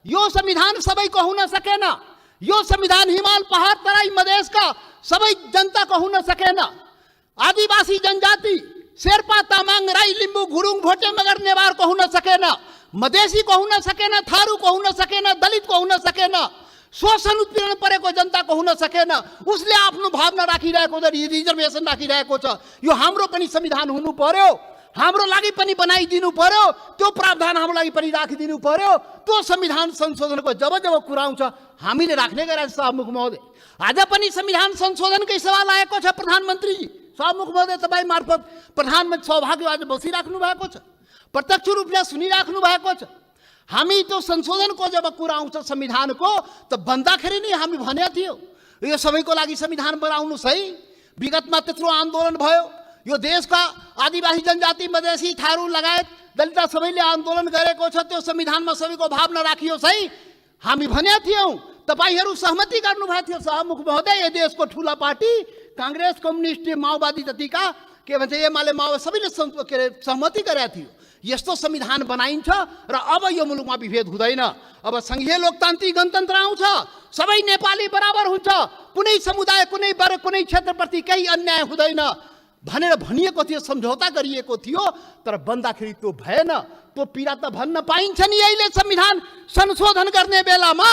यो संविधान सबैको हुन सकेन। यो संविधान हिमाल पहाड तराई मधेसका सबै जनताको हुन सकेन। आदिवासी जनजाति शेर्पा तामाङ राई लिम्बू गुरुङ भोटे मगर नेवारको हुन सकेन। मधेसीको हुन सकेन, थारूको हुन सकेन, दलितको हुन सकेन, शोषण उत्पीडन परेको जनताको हुन सकेन। उसले आफ्नो भावना राखिरहेको छ, रिजर्भेसन राखिरहेको छ। यो हाम्रो पनि संविधान हुनु पर्यो, हाम्रो लागि पनि बनाइदिनु पर्यो, त्यो प्रावधान हाम्रो लागि पनि राखिदिनु पर्यो। त्यो संविधान संशोधनको जब जब कुरा आउँछ हामीले राख्ने गरेका सभामुख महोदय। आज पनि संविधान संशोधनकै सवाल आएको छ प्रधानमन्त्रीजी। सभामुख महोदय तपाईँ मार्फत प्रधानमन्त्री सौभाग्य आज बसिराख्नु भएको छ, प्रत्यक्ष रूपले सुनिराख्नु भएको छ। हामी त्यो संशोधनको जब कुरा आउँछ संविधानको त भन्दाखेरि नै हामी भनेको थियो यो सबैको लागि संविधान बनाउनुहोस् है। विगतमा त्यत्रो आन्दोलन भयो, यो देशका आदिवासी जनजाति मधेसी थारू लगायत दलित सबैले आन्दोलन गरेको छ। त्यो संविधानमा सबैको भावना राखियोस् है हामी भनेका थियौँ। तपाईहरू सहमति गर्नुभएको थियो सभामुख महोदय। यो देशको ठुला पार्टी कांग्रेस, कम्युनिस्ट, माओवादी जतिका के भन्छ एमाले माओवादी सबैले सहमति गरेका थियो यस्तो संविधान बनाइन्छ र अब यो मुलुकमा विभेद हुँदैन। अब संघीय लोकतान्त्रिक गणतन्त्र आउँछ, सबै नेपाली बराबर हुन्छ, कुनै समुदाय कुनै वर्ग कुनै क्षेत्रप्रति केही अन्याय हुँदैन भनेर भनिएको थियो, सम्झौता गरिएको थियो। तर बन्दाखेरि त्यो भएन। त्यो पीडा त भन्न पाइन्छ नि अहिले संविधान संशोधन गर्ने बेलामा।